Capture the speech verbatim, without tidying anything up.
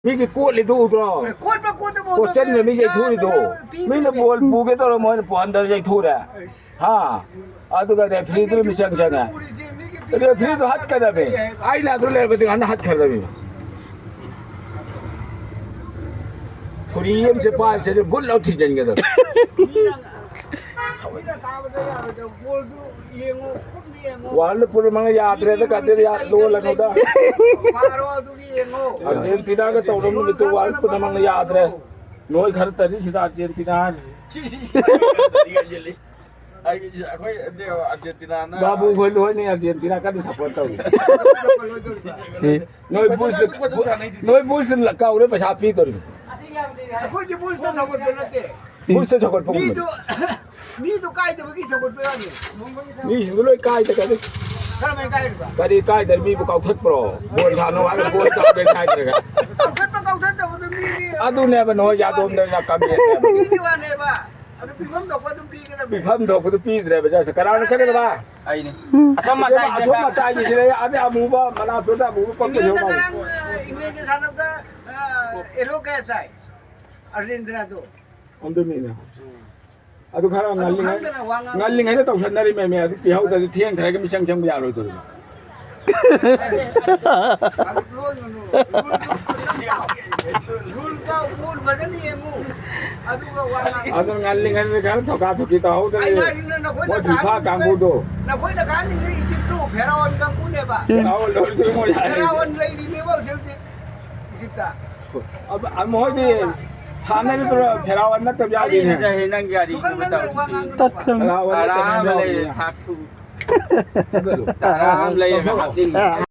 ꯃꯤꯒꯤ ꯀꯣꯠꯂꯤꯗꯨ ꯎꯗ꯭ꯔꯣ? ꯀꯣꯠꯄ ꯀꯣꯠꯇꯕ ꯀꯣꯠꯆꯟꯕ ꯃꯤ ꯌꯩꯊꯣꯛꯏꯗꯣ꯫ ꯌꯥꯗꯕ ꯄꯤꯗꯕ ꯃꯤꯅ ꯃꯤ꯫ ꯕꯣꯜ ꯄꯨꯒꯦ ꯇꯧꯔ ꯃꯣꯏꯅ ꯄꯨꯍꯟꯗꯅ ꯌꯩꯊꯣꯛꯎꯔꯦ꯫ ꯑꯁ꯫ ꯍꯥ? ꯑꯗꯨꯒ ꯔꯦꯐ꯭ꯔꯤꯗꯨꯅ ꯃꯤꯆꯪ ꯆꯪꯉꯦ꯫ ꯎꯔꯤꯁꯦ ꯃꯤꯒꯤ ꯔꯦꯐ꯭ꯔꯤꯗꯣ ꯍꯠꯀꯗꯕꯅꯤ꯫ ꯑꯩꯅ ꯑꯗꯨ ꯂꯩꯔꯕꯗꯤ ꯉꯟꯅ ꯍꯠꯈ꯭ꯔꯗꯕꯅꯤ꯫ ꯐꯨꯔꯤ ꯑꯃꯁꯦ ꯄꯥꯏꯁꯦ ꯕꯨꯠ ꯂꯥꯎ ꯊꯤꯟꯖꯤꯟꯒꯗꯕꯅꯤ꯫ ꯃꯤꯅ ꯊꯑꯣꯏꯅ ꯇꯥꯕꯗ ꯌꯥꯔꯣꯏꯗꯕ ꯕꯣꯜꯗꯨ ꯌꯦꯡꯉꯣ꯫ ꯋꯥꯔꯜ ꯄꯨꯝꯅꯃꯛꯅ ꯌꯥꯗ꯭ꯔꯦꯗ, ꯀꯥꯟꯗꯦ, ꯌꯥ-, ꯂꯣꯜꯂꯅꯨꯗ꯫ ꯄꯥꯔꯣ ꯑꯗꯨꯒꯤ ꯌꯦꯡꯉꯣ꯫ ꯑꯥꯔꯖꯦꯟꯇꯤꯅꯥꯒ ꯇꯧꯔꯕ ꯅꯨꯃꯤꯠꯇꯨ ꯋꯥꯔꯜ ꯄꯨꯝꯅꯃꯛꯅ ꯌꯥꯗ꯭ꯔꯦ꯫ ꯅꯣꯏ ꯈꯔ ꯇꯅꯤ ꯁꯤꯗ ꯑꯥꯔꯖꯦꯟꯇꯤꯅꯥ ꯍꯥꯏꯔꯤꯁꯦ꯫ ꯁꯤ, ꯁꯤ, ꯁꯤ꯫ ꯑꯩꯈꯣꯏ, ꯑꯗꯨ ꯑꯥꯔꯖꯦꯟꯇꯤꯅꯥꯅ ꯕꯥꯕꯨ ꯈꯣꯏ ꯂꯣꯏꯅ ꯑꯥꯔꯖꯦꯟꯇꯤꯅꯥ ꯀꯟꯅ ꯁꯞꯄꯣꯔꯠ ꯇꯧꯔꯤ꯫ ꯁꯤ꯫ ꯅꯣꯏ ꯕꯨꯁ, ꯅꯣꯏ ꯕꯨꯁ ꯀꯧꯔꯦ ꯄꯩꯁꯥ ꯄꯤꯗꯣꯔꯤꯕꯅꯤ꯫ ꯑꯩꯈꯣꯏꯗꯤ ꯕꯨꯁꯇ ꯁꯧꯒꯠꯄ ꯅꯠꯇꯦ꯫ ꯕꯨꯁꯇ ꯁꯧꯒꯠꯄꯒꯨꯝꯕꯅꯤ꯫ ꯃꯤꯗꯣ, ꯃꯤꯗꯣ ꯀꯥꯏꯗꯕꯒꯤ ꯁꯧꯒꯠꯄ ꯋꯥꯅꯤ꯫ ꯃꯤꯁꯤꯡꯗꯣ ꯂꯣꯏ ꯀꯥꯏꯗ ꯀꯥꯏꯗ꯫ ꯀꯔꯝꯍꯥꯏꯅ ꯀꯥꯏꯔꯤꯕ? ꯀꯔꯤ ꯀꯥꯏꯗ ꯃꯤꯕꯨ ꯀꯥꯎꯊꯠꯄ꯭ꯔꯣ? ꯕꯣꯜ ꯁꯥꯟꯅꯧ ꯍꯥꯏꯔꯒ ꯕꯣꯜ ꯀꯥꯎꯊꯠ ꯍꯥꯏꯗ꯭ꯔꯒ꯫ ꯀꯥꯎꯊꯠꯄ ꯀꯥꯎꯊꯠꯇꯕꯗꯣ ꯃꯤꯒꯤ ꯑꯗꯨꯅꯦꯕ ꯅꯣꯏ ꯌꯥꯗꯣꯝꯗꯅ ꯀꯝꯄ꯭ꯂꯦꯟ ꯇꯧꯕ꯫ ꯃꯤꯒꯤ ꯋꯥꯅꯦꯕ꯫ ꯑꯗꯨ ꯄꯤꯐꯝ ꯊꯣꯛꯄ ꯑꯗꯨꯝ ꯄꯤꯒꯗꯕꯅꯤ꯫ ꯄꯤꯐꯝ ꯊꯣꯛꯄꯗꯣ ꯄꯤꯗ꯭ꯔꯦꯕ ꯖꯥꯁꯦ꯫ ꯀꯅꯥꯅ ꯆꯠꯀꯗꯕ? ꯑꯩꯅꯦ꯫ ꯑꯁꯣꯝ ꯃꯇꯥꯏꯗ ꯑꯁꯣꯝ ꯃꯇꯥꯏꯒꯤꯁꯤꯗ ꯑꯗꯩ ꯑꯃꯨꯕ ꯃꯅꯥꯛꯇꯨꯗ ꯑꯃꯨꯕ ꯄꯛꯄꯁꯨ ꯏꯪꯂꯦꯟꯗ ꯌꯥꯎꯔꯤ꯫ ꯉꯔꯥꯡ, ꯑ, ꯏꯪꯂꯦꯟꯒ ꯁꯥꯟꯅꯕꯗ, ꯑ, ꯑꯦꯂꯣ ꯀꯌꯥ ꯆꯥꯏ? ꯑꯥꯔꯖꯦꯟꯇꯤꯅꯥꯗꯣ꯫ ꯑꯗꯨꯅꯤꯅꯦ꯫ ꯑꯗꯨ ꯈꯔ ꯑꯗꯨ ꯉꯜꯂꯤꯉꯩ-, ꯈꯪꯗꯅ ꯋꯥ ꯉꯥꯡꯕ꯫ ꯉꯜꯂꯤꯉꯩꯗ ꯇꯧꯁꯟꯅꯔꯤꯃꯦꯃꯦ꯫ ꯑꯗꯨ ꯄꯤꯍꯧꯗ꯭ꯔꯗꯤ ꯊꯦꯡꯈ꯭ꯔꯒ ꯃꯤꯆꯪ ꯆꯪꯕ ꯌꯥꯔꯣꯏꯗꯧꯔꯤꯕ꯫ ꯂꯣꯟꯒꯅꯨ꯫ ꯔꯨꯜꯗꯣ, ꯔꯨꯜ ꯐꯖꯅ ꯌꯦꯡꯉꯨ꯫ ꯑꯗꯨꯒ ꯋꯥ ꯉꯥꯡꯉꯨ꯫ ꯑꯗꯨ ꯉꯜꯂꯤꯉꯩꯗ ꯈꯔ ꯊꯣꯀꯥ ꯊꯣꯀꯤ ꯇꯧꯍꯧꯗ꯭ꯔꯗꯤ ꯑꯩꯅ ꯍꯥꯏꯁꯤꯅ ꯅꯈꯣꯏꯅ ꯃꯣꯏ ꯐꯤꯐꯥ ꯀꯥꯍꯟꯅꯤꯡꯉꯤꯕ, ꯀꯥꯡꯕꯨꯗꯣ꯫ ꯅꯈꯣꯏꯅ ꯀꯥꯍꯟꯅꯤꯡꯉꯤꯕ ꯏꯖꯤꯞꯇꯨ ꯐꯦꯔꯥꯑꯣꯟ ꯀꯥꯡꯕꯨꯅꯦꯕ꯫ ꯐꯦꯔꯥꯑꯣꯟ ꯂꯣꯏ ꯃꯣꯏ ꯍꯥꯏꯔꯦ꯫ ꯐꯦꯔꯥꯑꯣꯟ ꯂꯩꯔꯤꯅꯦꯕ ꯍꯧꯖꯤꯛ ꯍꯧꯖꯤꯛ ꯏꯖꯤꯞꯇ꯫ ꯑ, ꯑ, ꯃꯣꯏꯗꯤ ꯁꯥꯟꯅꯔꯤꯗꯨꯅ ꯐꯦꯔꯥꯑꯣꯟ ꯅꯠꯇꯕ ꯌꯥꯎꯔꯤꯅꯦ꯫ ꯑꯩꯅ ꯅꯪꯒꯤ ꯑꯥꯔꯖꯦꯟꯇꯤꯅꯥ ꯁꯨꯈꯪ ꯈꯪꯗꯅ ꯋꯥ ꯇꯧꯔꯤꯁꯤ꯫ ꯉꯥꯡꯒꯅꯨ꯫ ꯇꯠꯈ꯭ꯔꯅꯤ꯫ ꯐꯦꯔꯥꯑꯣꯟ ꯅꯠꯇꯕ ꯇꯔꯥ ꯑꯃ ꯂꯩꯔꯦ, ꯌꯥꯎꯔꯤꯅꯦ꯫ ꯊꯥꯛ ꯊꯨ꯫ ꯇꯔꯥ ꯑꯃ ꯂꯩꯔꯒ ꯂꯧꯊꯣꯛꯑꯣ꯫ ꯍꯥꯞꯆꯤꯟꯒꯦ꯫